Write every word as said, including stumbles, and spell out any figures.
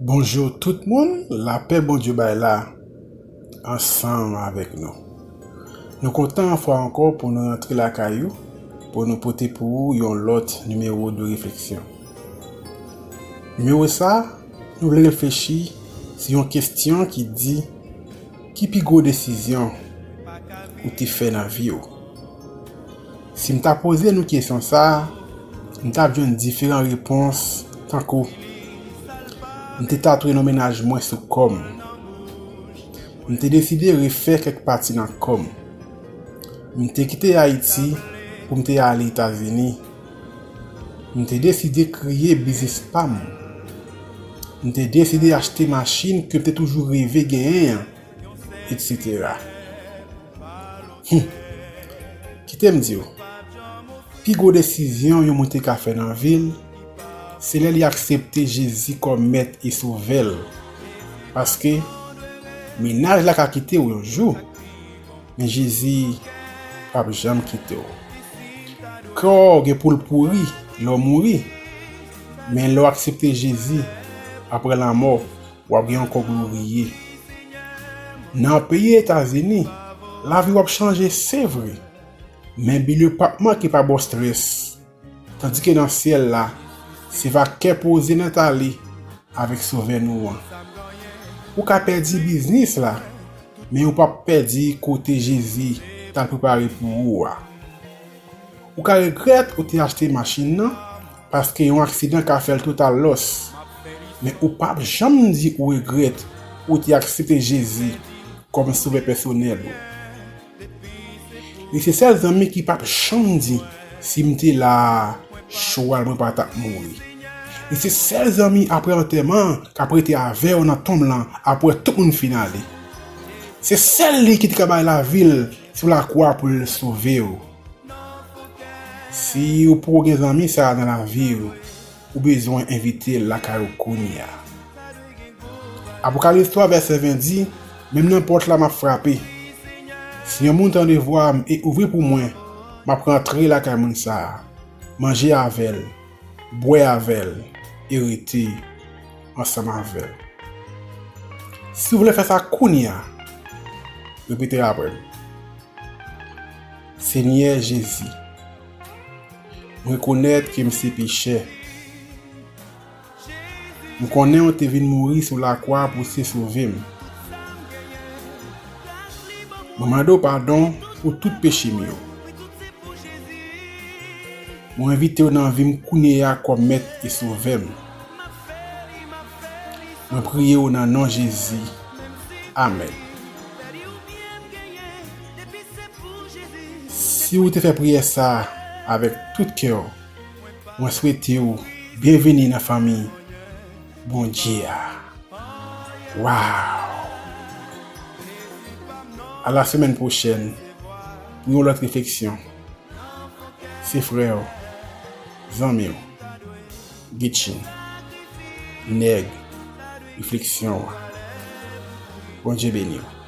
Bonjou tout moun, lapè Bondye bay la ansanm avèk nou. Nou kontan yon fwa ankò pou nou rantre lakay ou, pou nou pote pou ou yon lòt nimewo de refleksyon. Nimewo sa, nou vle reflechi sou yon kesyon ki di, ki pi gwo desizyon ou te fè nan vi w? Si m ta poze nou kesyon sa a, m t ap jwenn diferan repons, tankou, m te tatouye non mennaj mwen sou kò m. M te deside refè kèk pati nan kò m. M te kite Ayiti pou m te ale Etazini. M te deside kreye biznis pa m. M te deside achte machin ke m te toujou reve genyen an, etsetera. Hum. Kite m di w, pi gwo desizyon yon moun te ka fè nan vi l, se lè li aksepte Jezi kòm Mèt e Sovè l. Paske, mennaj la ka kite w yon jou, men Jezi p ap janm kite w. Kò w gen pou l pouri lè w mouri, men lè w aksepte Jezi, apre lanmò, w ap gen yon kò gloriye. Nan peyi Etazini, lavi w ap chanje, se vre, men bile w p ap manke pa ba w estrès. Tandike nan syèl la, se va kè poze nèt ale avèk Sovè nou an. Ou ka pèdi biznis la, men ou p ap pèdi kote Jezi t al prepare pou ou a. Ou ka regrèt ou te achte machin nan, paske yon aksidan ka fè l total lòs. Men ou p ap janm di ou regrèt ou te aksepte Jezi kòm Sovè pèsonèl ou. Li se sèl zanmi ki p ap janm di, "Si m te la a, chwal mwen pa t ap mouri." Li se sèl zanmi apre antèman an k ap rete avè w nan tonm lan apre tout moun fin ale. Se sèl li ki te ka bay lavi l sou lakwa pou l sove w. Si ou poko gen zanmi sa a nan lavi w, ou bezwen envite l lakay ou kounye a. Apokalips twa vèsè ven di, "Menm nan pòt la m ap frape. Si yon moun tande vwa m e ouvri pou mwen, m ap rantre lakay moun sa a, manje avè l, bwè avè l, e rete ansanm avè l." Si w vle fè sa kounye a, repete apre m. Senyè Jezi, m rekonèt ke m se pechè. M konnen w te vin mouri sou lakwa pou w te sove m. Mwen mande w padon pou tout peche m yo. Mwen envite w nan vi m kounye a kòm Mèt e Sovè m. Mwen priye w nan non Jezi. Amèn. Si w te fè priyè sa a avèk tout kè w, mwen swete w byenveni nan fanmi Bondye a. Wow! A la semèn pwochèn pou yon lòt refleksyon. Se frè w, zanmi w, Gitchin, nèg refleksyon an. Bondye beni w.